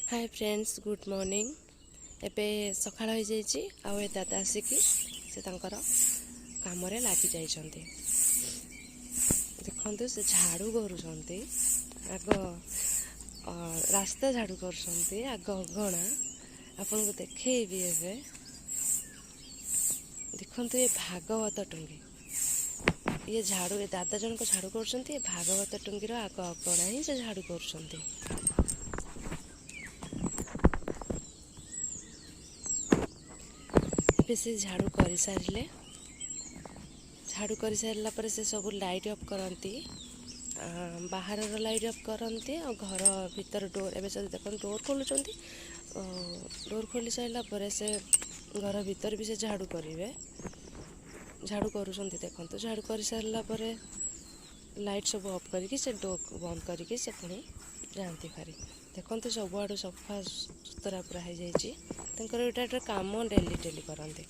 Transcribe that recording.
ହାଏ friends, good morning. ଏବେ ସକାଳ ହେଇଯାଇଛି ଆଉ ଏ ଦାଦା ଆସିକି ସେ ତାଙ୍କର କାମରେ ଲାଗି ଯାଇଛନ୍ତି। ଦେଖନ୍ତୁ, ସେ ଝାଡ଼ୁ କରୁଛନ୍ତି। ଆଗ ରାସ୍ତା ଝାଡ଼ୁ କରୁଛନ୍ତି, ଆଗ ଅଗଣା। ଆପଣଙ୍କୁ ଦେଖେଇବି ଏବେ। ଦେଖନ୍ତୁ, ଏ ଭାଗବତ ଟୁଙ୍ଗି। ଇଏ ଝାଡ଼ୁ, ଏ ଦାଦା ଜଣକ ଝାଡ଼ୁ କରୁଛନ୍ତି। ଏ ଭାଗବତ ଟୁଙ୍ଗିର ଆଗ ଅଗଣା ହିଁ ସେ ଝାଡ଼ୁ କରୁଛନ୍ତି। ଏବେ ସେ ଝାଡ଼ୁ କରିସାରିଲେ। ଝାଡ଼ୁ କରିସାରିଲା ପରେ ସେ ସବୁ ଲାଇଟ୍ ଅଫ୍ କରନ୍ତି, ବାହାରର ଲାଇଟ୍ ଅଫ୍ କରନ୍ତି ଆଉ ଘର ଭିତର ଡୋର୍। ଏବେ ସେ ଦେଖନ୍ତୁ ଡୋର୍ ଖୋଲୁଛନ୍ତି। ଡୋର୍ ଖୋଲି ସାରିଲା ପରେ ସେ ଘର ଭିତରେ ବି ସେ ଝାଡ଼ୁ କରିବେ। ଝାଡ଼ୁ କରୁଛନ୍ତି ଦେଖନ୍ତୁ। ଝାଡ଼ୁ କରିସାରିଲା ପରେ ଲାଇଟ୍ ସବୁ ଅଫ୍ କରିକି, ସେ ଡୋର୍ ବନ୍ଦ କରିକି ସେ ପୁଣି ଯାଆନ୍ତି ଭାରି। ଦେଖନ୍ତୁ, ସବୁଆଡ଼ୁ ସଫା ସୁତୁରା ପୁରା ହେଇଯାଇଛି। ତାଙ୍କର ଏଇଟା ଗୋଟେ କାମ, ଡେଲି ଡେଲି କରନ୍ତି।